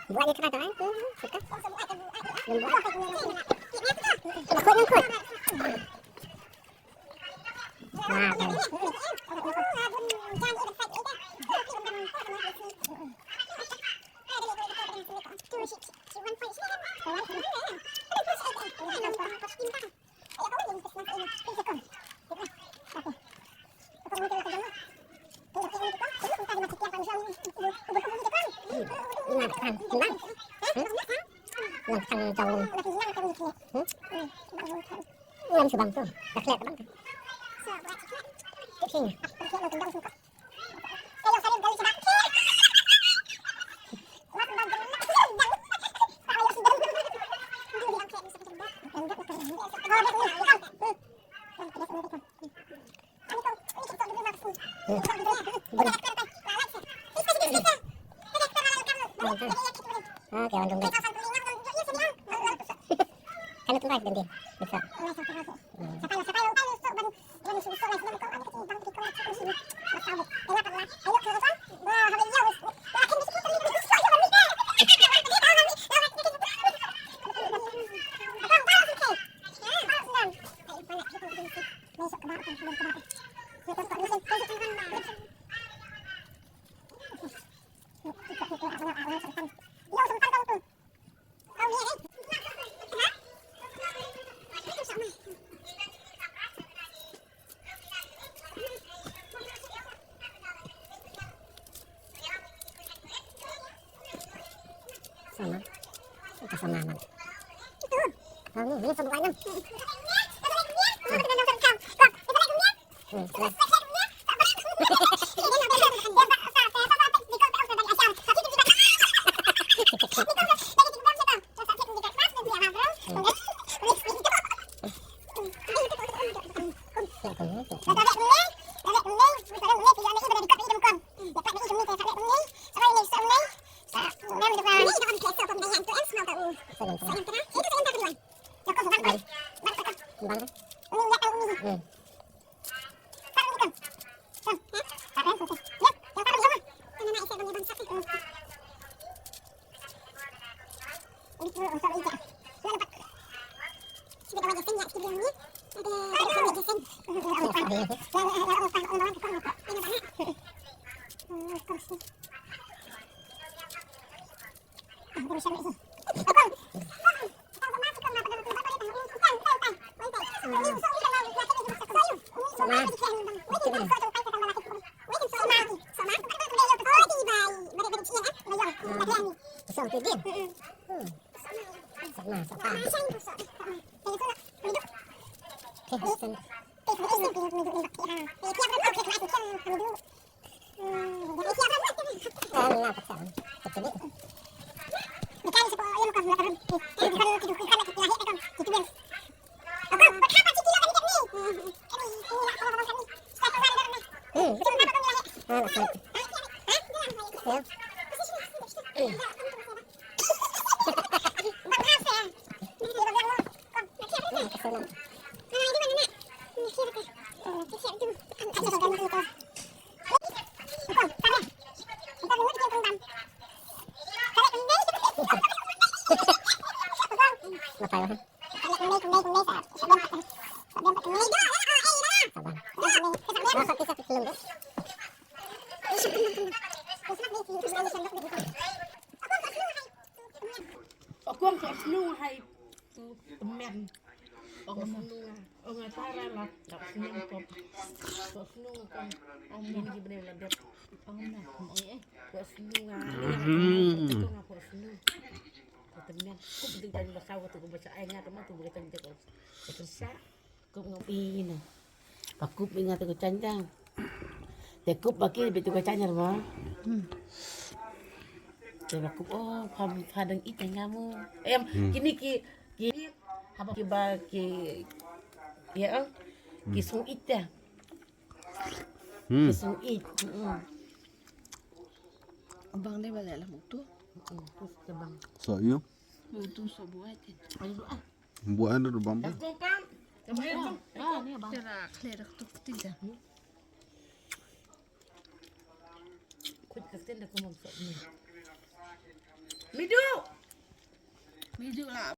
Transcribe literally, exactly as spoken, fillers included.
Buat dia kerat, eh? Tu, tu, tu. Dia buat. Nyangkut, nyangkut. Wah, kan. Ngam subang tu. Dah klet bang tu. Ah, kawan dong. Kan tu kan, Bente. Bisa. Sama. Ito sama man. Ito. Ang, ang, ang, ang, ang. Hmm, terus. Ong ko snu hai tu temen. Ong ko snu. Ong ata ra la, la snem pop. Pop snu kan. Ong na. Ini bne la dep. Ong na. Ong eh. Pop snu nga. Ini nga pop snu. Temen. Kup ding kan basa waktu ku basa ai nga temen tu basa kan jek. Tersa. Kup ngam ina. Ba kup ingat ku canjang. Te kup ba ki bitu ka canjang ba. Te ba kup oh pam padang ite ngamu. Em kini ki ki haba ki ba ki ya ki sung ite. Ki sung it. Abang dei ba leh la muktu. Abang. So you? Muktu so buat. Ayo ah. Buat ada tu bang. Aku pam. Kamu ya pam. Ah ni abang. Tera khle dak tu ketiga. Kut keten dak kamu so ni. Midu. Midu lah.